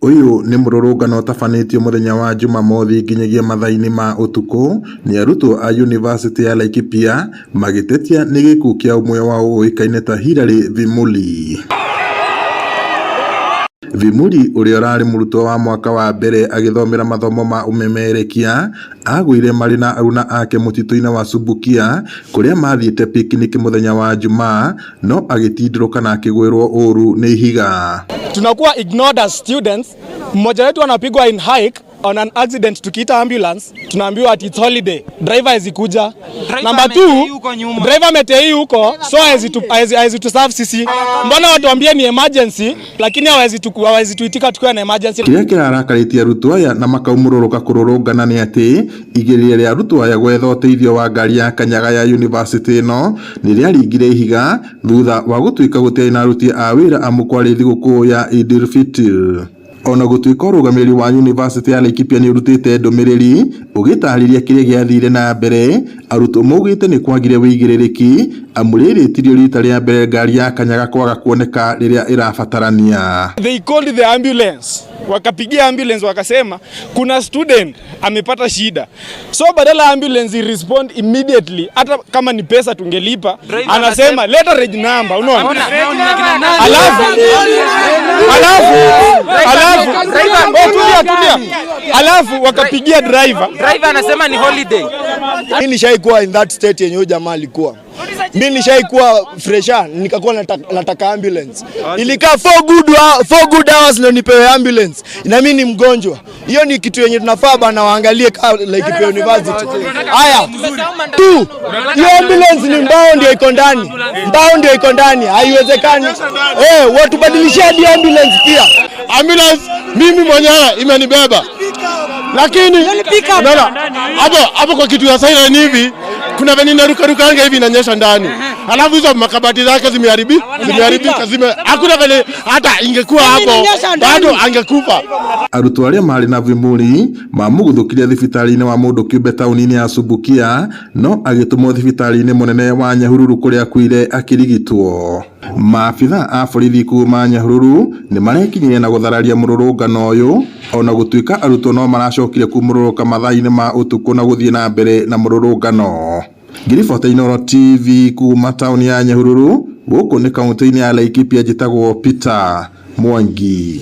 Ũyũ nĩ mũrũrũngano ũtabanĩtio mũthenya wa Jumamothi nginyagia mathaa-inĩ ma ũtukũ nĩ arutwo a yunivasĩtĩ ya Laikipia magĩtetia nĩ gĩkuũ kĩa ũmwe wao ũĩkaine ta Hillary Vimuli. Vimuli ũrĩa ũrarĩ mũrutwo wa mwaka wa mbere agĩthomera mathomo ma ũmemerekia agũire marĩ na aruna ake mũtitũ-inĩ wa Subukia kũrĩa mathiĩte picnic mũthenya wa Jumaa no agĩtindĩrũka na akĩgwĩrwo ũru nĩ ihiga. Tunakuwa ignored as students. Mmoja wetu anapigwa in hike on an accident, tukiita ambulance tunaambiwa ati it's holiday, driver hawezi kuja. Number two, driver ametei huko, so hawezi tu serve sisi. Mbona watuambie ni emergency, lakini hawezi tuitika tukiwa na emergency? Kĩrĩa kĩrarakarĩtie arutwo aya na makaumũrũrũka kũrũrũngana nĩ atĩ igeria rĩa arutwo aya gwetha ũteithio wa ngari ya kanyaga ya yunivasĩtĩ ĩno nĩ rĩaringire ihiga thutha wa gũtuĩka gũtiarĩ na aruti a wĩra amu kwarĩ thigũkũ ya Eid al-Fitr. Ona gũtuĩka ũrũgamĩrĩri wa yunivasĩtĩ ya Laikipia nĩ ũrutĩte ndũmĩrĩri ũgĩtarĩria kĩrĩa gĩathire na mbere, arutwo maugĩte nĩ kwagire wĩigĩrĩrĩki amu rĩrĩ tirio rita rĩa mbere ngari ya kanyaga kwaga kuoneka rĩrĩa ĩrabatarania. They called the ambulance, wakapigia ambulance wakasema kuna student amepata shida, so badala ambulance respond immediately, hata kama ni pesa tungelipa, anasema leta reg number, unaona? Alafu oh, tulia tulia, alafu wakapigia driver. Driver anasema ni holiday. Mimi nishaikuwa in that state yenye huyo jamaa alikuwa. Mimi nishaikuwa fresher, nikakuwa nataka ambulance. Ilikaa 4 good hours ndio nipewe ambulance. Na mimi ni mgonjwa. Hiyo ni kitu yenye tunafaa bana waangalie kama Laikipia University. Haya. Tu. Hiyo ambulance ni mbao ndio iko ndani. Mbao ndio iko ndani. Haiwezekani. Eh, watubadilishie hadi ambulance pia. Ambulance mimi mwenyewe imenibeba, lakini unaona hapo hapo kwa kitu ya siren hivi kuna venye inaruka hivi inanyesha ndani, alafu hizo makabati zake zimeharibika, hakuna venye hata ingekuwa hapo bado angekufa. Arutwo arĩa marĩ na Vimuli mamũguthũkirie thibitarĩ-inĩ wa mũndũ kĩũmbe taũni-inĩ ya Subukia no agĩtũmwo thibitarĩ-inĩ mũnene wa Nyahururu kũrĩa akuire akĩrigitwo. Maabitha a borithi kuma Nyahururu nĩ marekinyirie na gũthararia mũrũrũngano ũyũ ona gũtuĩka arutwo no maracokire kumũrũrũka mathaa-inĩ ma ũtukũ na gũthiĩ na mbere na mũrũrũngano. Ngĩribota Inooro TV kuma taũni ya Nyahururu gũkũ nĩ kaũntĩ-inĩ ya Laikipia, njĩtagwo Peter Mwangi.